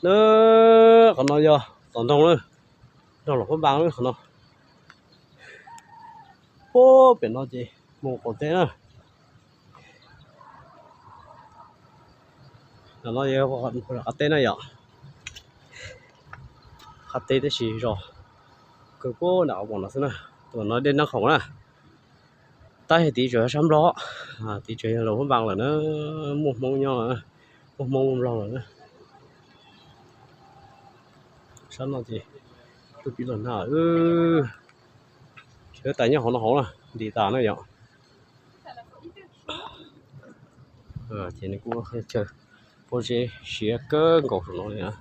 Lawm, qhov no yog tom nroog lawm, nroog Luam Phab Npas lawm qhov no. Puag pem no ces mus qaum teb na. Qhov no yog qab teb na yom, qab teb tab sis zos kawg puag nram qab npoo no xwb na. Tus no dej Naj Khoom na. Tab sis tid tseem yog sab Nplog, tid tseem yog Luam Phab Npas lawm na, muaj Hmoob nyob, muaj Hmoob muaj Nplog lawm na. Sab no ces tuaj pib los nag, huab tais nyob hauv no hauv na, nti tas na yom. Ces nws kuj chaw pob zeb siab kawg nkaus saum no li na.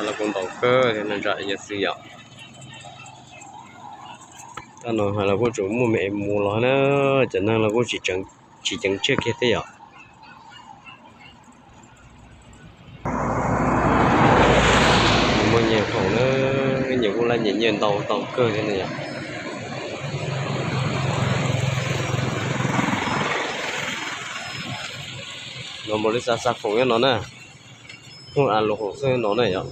Los kuj ntaus kawg thiab no, ntsa yog xwb yom. Tam no los kuj tseem muaj me es mus los na, cov neeg los kuj tsis ceev tsiaj kiag thiab yom. Muaj nyiaj khoom na, nyiaj kuj laj nyiaj nyiaj ntau ntau kawg thiab ne yom. No npaum li xa xa khoom nyob no na, muaj a los khoom xwb no na yom.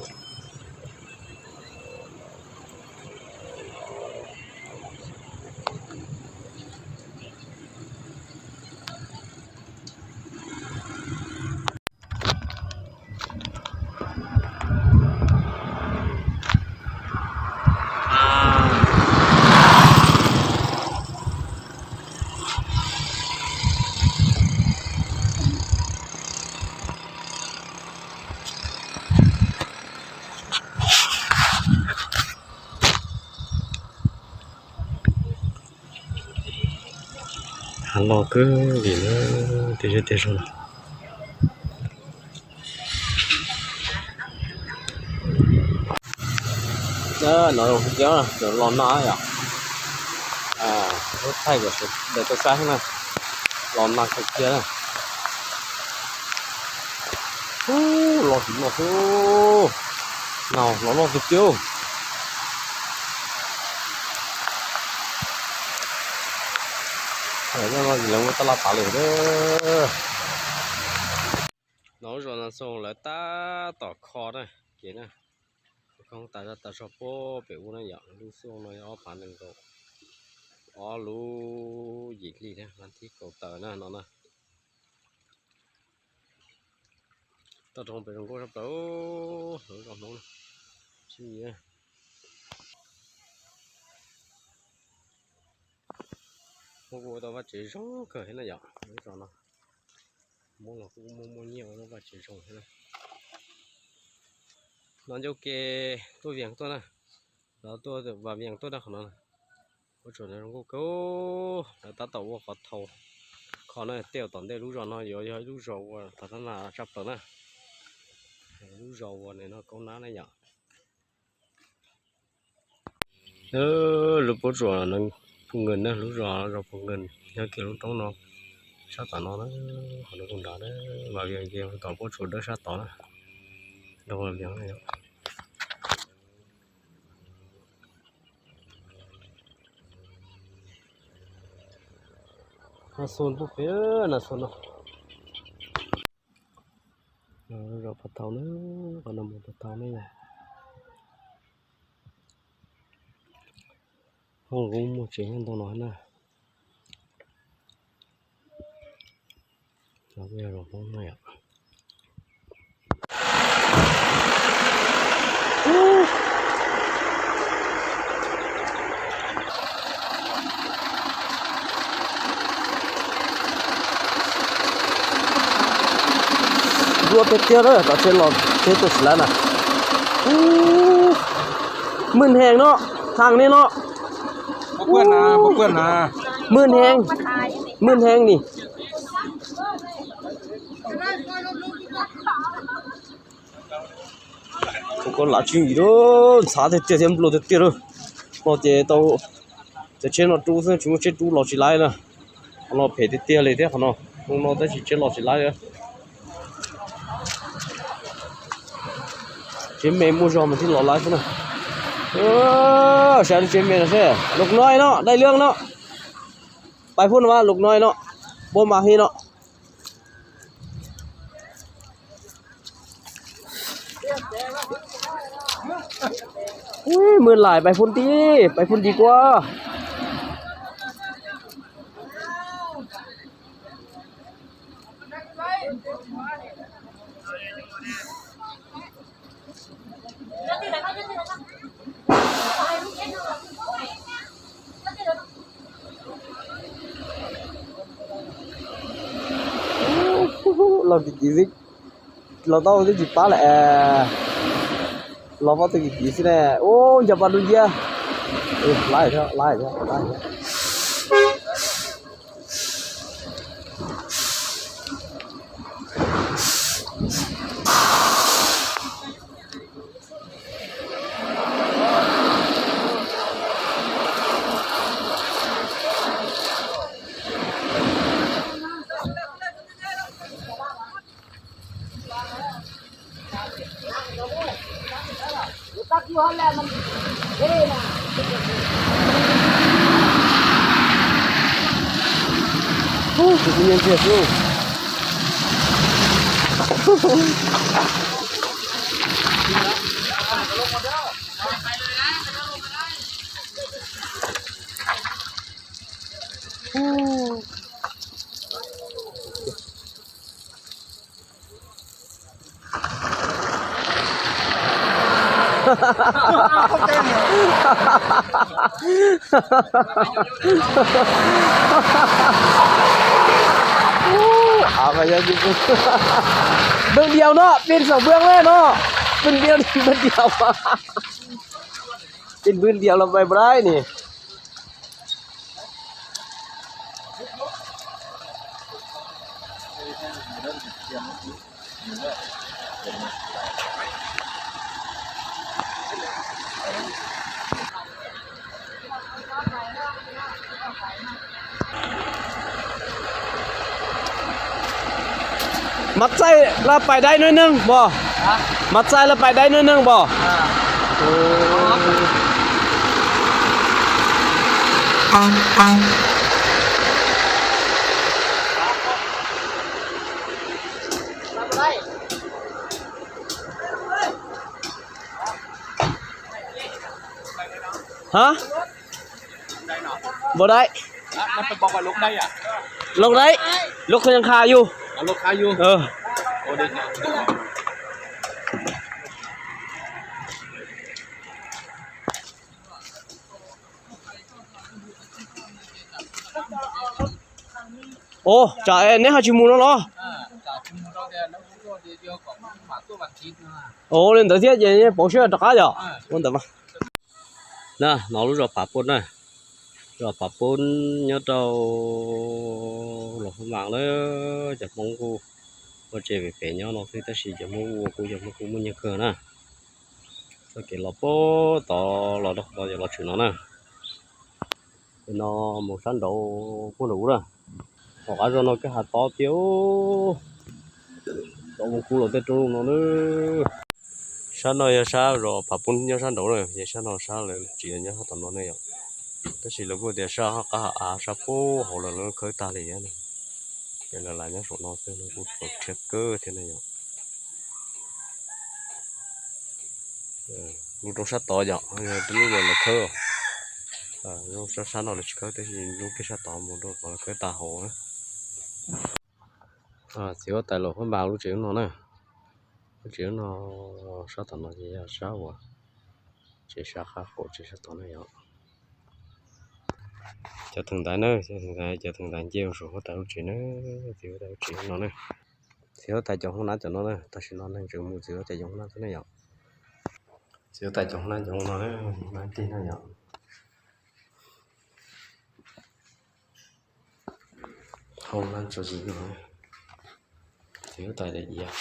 Hav loj kawg li na, tej zej tej zog no. No los nag yom, lub thaij kom sawv daws tau saib na, los nag kawg kiag na. Ub, los tsis los xwb, nag los loj tiag tiag. Lawv muab taj laj tav li. No lub zos Nas Xoo lawv tab tom kho na, kev na, kho tas zaj tas zog puag pem ub na yom. Lub xyoo no yog ob phav nees nkaum ob lub yim hli thiab, vas thib kaum tawm na no na. Toj roob pem zoo nkauj tshaj plaws, lub zos Hmoob na. Sib nyiam. Hmoob kuj ua tau vaj tsev zoo kawg thiab na yom, lub zos no. Hmoob los kuj muaj muaj nyiaj ua tau vaj tsev zoo thiab na. No ncauj ke tuaj Vias tuaj na, los tuaj Vas Vias tuaj na qhov no. Ua tsuas zoo nkauj kawg, lawv tab tom ua qhov thau kho na, tej zaum tom ntej lub zos no yuav yog ib lub zos uas thav thab nas tshaj plaws na. Lub zos uas nws noj kaub nab na yom. Lub pob tsuas Phu Nkees na, lub zos zos Phu Nkees nyob kiag lub roob no, sab tom no na, qhov no kuj nrad na, Vas Vias ces tom pob tsuas dawb sab tod na, rau Vas Vias na yom. Nas Xoo tuaj pem Nas Xoo no. Zos Phav Thau na, qhov no mus Phav Thau ne yom. Hmoob kuj muaj tsev nyob ntau no na. Los kuj yog zos Hmoob na yom. Dua tiag tiag na, tom tsev los tsev tuaj tsis laib na. Maj heev no, thaam li no. Maj heev, maj heev ni. Koj lav tswv yim lawm, ntxhab tiag tiag thiab nplua tiag tiag lawm. No ces tau cov tsheb no rub xwb, tsis muaj tsheb rub los tsis laib na. Qhov no phem tiag tiag li thiab qhov no. Hnub no tab sis tsev los tsis laib. Tsev me muaj zog mas thiaj los laib xwb na. Saib lub tsev me no seb, lub no no, dai lwj no. Pais phub no mas lub no no, npua mas hi no. Maj laim pais phub ntij, pais phub ntij kua. Los kim kim xwb, los tau twb tsis pab lawm. Los pab twb kim kim xwb ne. Ub, nco pab dub nciab. Laib thiab, laib thiab, laib thiab. Npwj diaus no, pin saum npwj le no. Pin npwj, npwj diaus. Pin npwj diaus los pais npais ni. Mas txaij los pais dai nuj neeg pom? Mas txaij los pais dai nuj neeg pom? Hab? Npau dai. Loo dai. Lub qhov nyuag qha yug. Ua, tsam neb ho tsis mus no los? Ua li ntawd thiab ces pauv siab rov qab yom. Ua ntawd mas. Na, no lub zos Phav Pub na. Zos Phav Pub nyob rau Luam Phab Npas na. Cov Hmoob kuj ua tsev pem pem nyob no xwb tab sis cov Hmoob ua kuj yog Hmoob kuj muaj nyiaj kawg na. Txoj kev los puag tod los rau qhov tod yog los tshwm no na. Ces no mus sab nraud puag nraud ub na. Tom qab zos no kwj ha tob tiag. Tau mus kuv los tej roob no na. Sab no yog sab zos Phav Pub nyob sab nraud na, ces sab no sab lawv tsev nyob sab tom no ne yom. Tab sis lawv kuj tias sab qab ha av sab puag hauv lawv lawv khawb tag li na. Ces lawv lam nyob saum no xwb no kuj txaus rhiab kawg thiab ne yom. Lub roob sab tod yom, yog lub uas lawv khawb. Lub sab sab no lawv tsis khawb tab sis lub kiag sab tod mus rau qhov lawv khawb tag hauv na. Txiv huab tais Luam Phab Npas lub tsev lub no na. Lub tsev lub no sab tom no ces yog sab uas tsev sab qab qaum tsev sab tod na yom. Cov theem ntaiv na, cov theem ntaiv, cov theem ntaiv nce mus saum huab tais lub tsev na, txiv huab tais lub tsev no na. Txiv huab tais cov hoob nab cov no na, tam sim no neeg tseem mus txiv huab tais cov hoob nab thiab ne yom. Txiv huab tais cov hoob nab cov no na, nab tig na yom. Hoob nab tso zis no, txiv huab tais daim iav,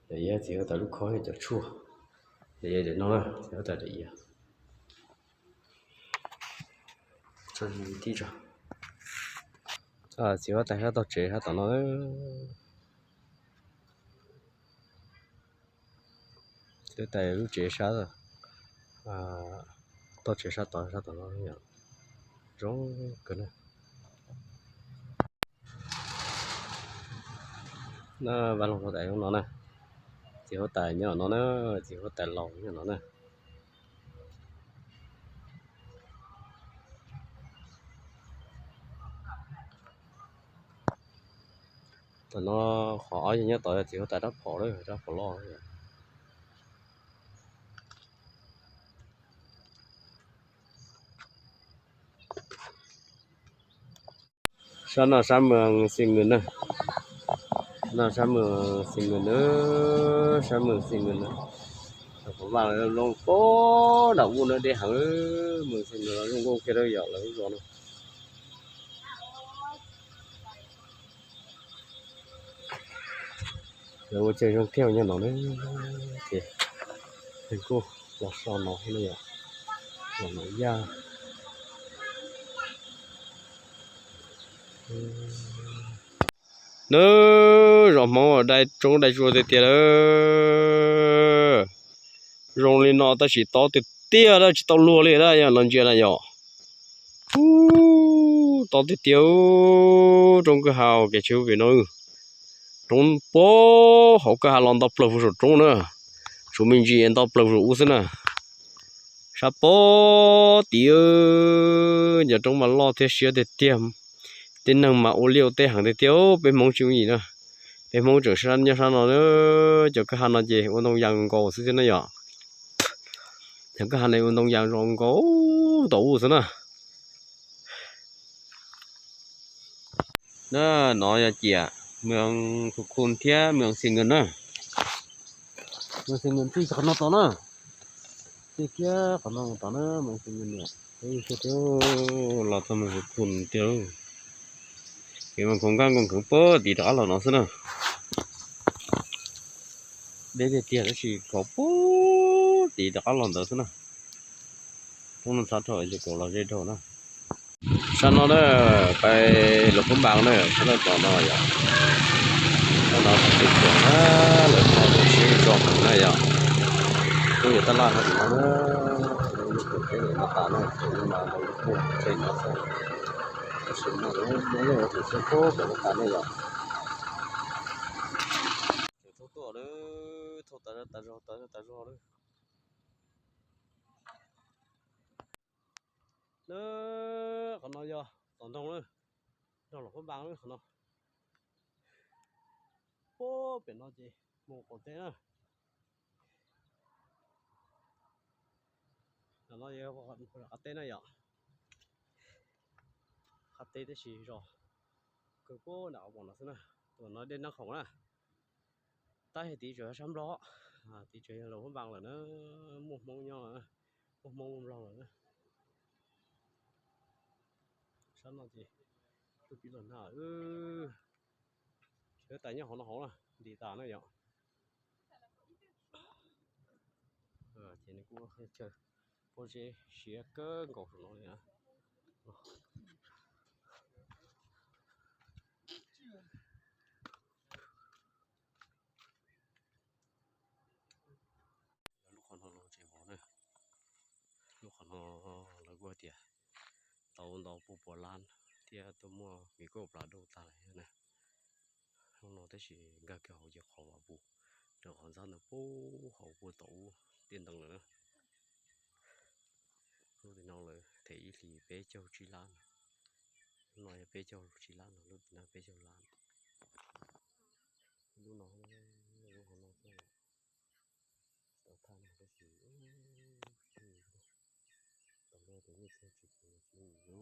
daim iav txiv huab tais lub khob cov tshuaj, daim iav daim no na, txiv huab tais daim iav. Tso zis tib tso. Txiv huab tais sab tog tsev sab tom no. Txiv huab tais lub tsev sab tog tsev sab tod sab tom no zoo kawg na. Na vaj loog huab tais no na. Txiv huab tais nyob no na. Txiv huab tais laus nyob no na. Tam no qhov ob yog nyob tod yog txiv huab tais rab phom lawm, rab phom loj. Sab no sab moos Xi Nws na. Sab no sab moos Xi Nws na. Sab moos Xi Nws na. Vaj loo pab nram ub na deb heev, moos Xi Nws los zoo nkauj kiag lawm yom lawv lub zos no. Lawv ua chaw zoo kiag nyob no na. Ces kuj los so no na yom. Los no yaj. Nab, zos Hmoob dai roob dai tsua tiag tiag lawm. Zoo li no tab sis tob tiag tiag, tsis tau luag li na yog no ntsia na yom. Ub, tob tiag tiag, roob kwj ha kev tsheb pem no. Roob puag hauv kwj ha los nto plaws puag saum roob na. Tshuav me ntsis nto plaws saum ub xwb na. Sab puag tim, cov roob mas loj thiab siab tiag tiag. Tej neeg mas ua liaj ua teb heev tiag tiag, peb Hmoob tsis yooj yim na. Peb Hmoob tseem nyob sab no, cov kwj ha no ces ua ntoo yas nkaus xwb thiab na yom. Cov kwj ha no ua ntoo yas zoo nkaus tom ub xwb na. Na, no yog ciam Moos Khu Khu thiab Moos Xi Nws na. Moos Xi Nws txij qhov no tod na. Txij kiag qhov no mus tod na, Moos Xi Nws. Los txog Moos Khu Khu tiag. Kev mas khoov nkaj nkoos kheev puag tim rov qab los no xwb na. Deb tiag tiag tab sis khov puag tim rov qab los ntawd xwb na. Roob no txhob rau ces kaum los ze dhau na. Sab no na, pais Luas Phab Npas na, sab no tom no yom. Sab no tseem tseem na, lawv no lub sib zog heev na yom. Kuj yog tab laj no tim no na, lub pem peb no tas na, pem no mas lawv lub pem no xwb. Tab sis no lawv muaj lub pem xwb pem no tas na yom. Tseem tuaj tuaj lawm, thauj tas zog tas zog tas zog tas zog lawm. Na, qhov no yog tom nroog na, nroog Luas Phab Npas na qhov no. Puag pem no ces mus qaum teb na. Qhov no yog qab teb na yom. Qab teb tab sis zos kawg puag nram qab no xwb na. Tus no dej Nab Khoom na. Tab hais tid tseem yog sab Nplog, tid tseem yog Luas Phab Npas lawm na, muaj Hmoob nyob, muaj Hmoob muaj Nplog lawm na. Sab no ces tuaj pib los nag, sawv tas nyob hauv no hauv na, nti tas na yom. Ces nws kuj chaw pob zeb siab kawg nkaus saum no li na. Lub qhov no los tseem vov na. Lub qhov no lawv kuj tias tau ntau pua pua lab thiab tuaj muaj me kauj plas dauj tag lawm na. Hnub no tab sis nkag kiag hauv ces qhov vam pus rau qhov ntxhab ntawd puag hauv puag tom ub tiaj ntees lawm na. Lub tim no lawv them ib hlis peb caug tsib lab no. Lub no yog peb caug tsib lab no, lub tim no peb caug lab. Lub no, lub qhov no xwb. Tau thaj no tab sis tau luaj tus nyuj txog tsis pus tsis mus lub.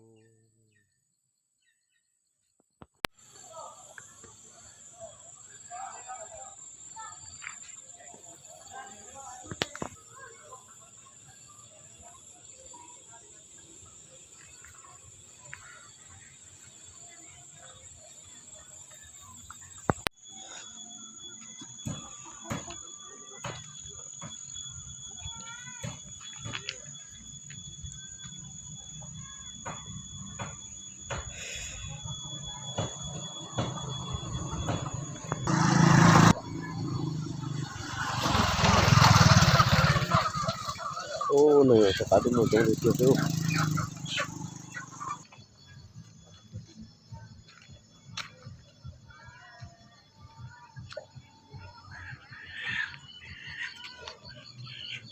Txog qab twb muaj coob tiag tiag xwb.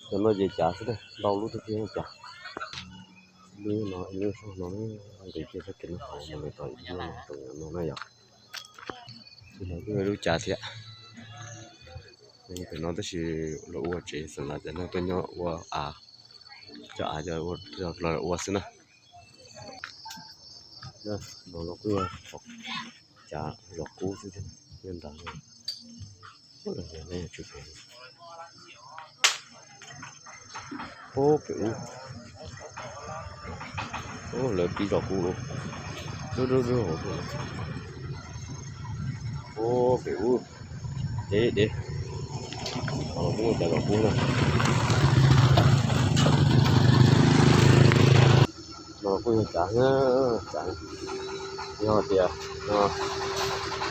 Cov no ces cav xwb, ntau lub tiag tiag cav. Lub no ib lub sab no ntev kiag sab kev no hauv mus lawm tau ib lub no rau no na yom. Lub cav thiab. Pem no tab sis lawv ua tsev xwb na, cov neeg tuaj nyob ua av, cov av cov ua xwb na. No kuj yog cav zos qub xwb thiab, nyob nrad. Pem ub, lawv pib zos qub lawm. Pem ub, dev dev, muaj cav zos qub na. No kuj yog cav, cav, yog tias no,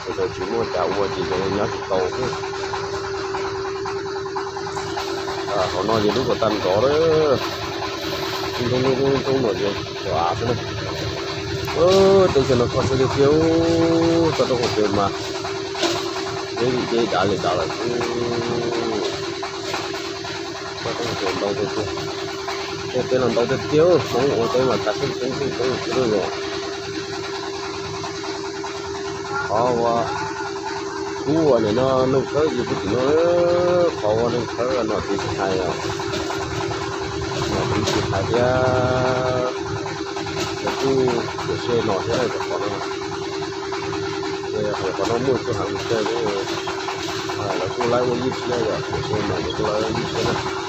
ces tsis muaj cav ua ces nyob tsis tau xwb. Qhov no ces lub kom tag nrho lawm, ntoo ntoo ntoo no ces cov av xwb na. Teb chaws no kho siab tiag tiag, txog rau qhov twg mas deb li deb, dav li dav lawm xwb. Txog rau qhov twg ntau tiag tiag, tej teb los ntau tiag tiag, Hmoob ua teb mas tag teb teb teb teb teb los. Qhov uas kub uas nim no neeg khawb yus pub tim no, qhov uas neeg khawb nom tswv tsis hais, nom tswv tsis hais thiab, lawv kuj tiam se no thiab cov qhov no. Ces qhov no muaj txhua heev li, lawv kuj laib ua ywj siab yom, tiam se mas lawv kuj laib ua ywj siab na.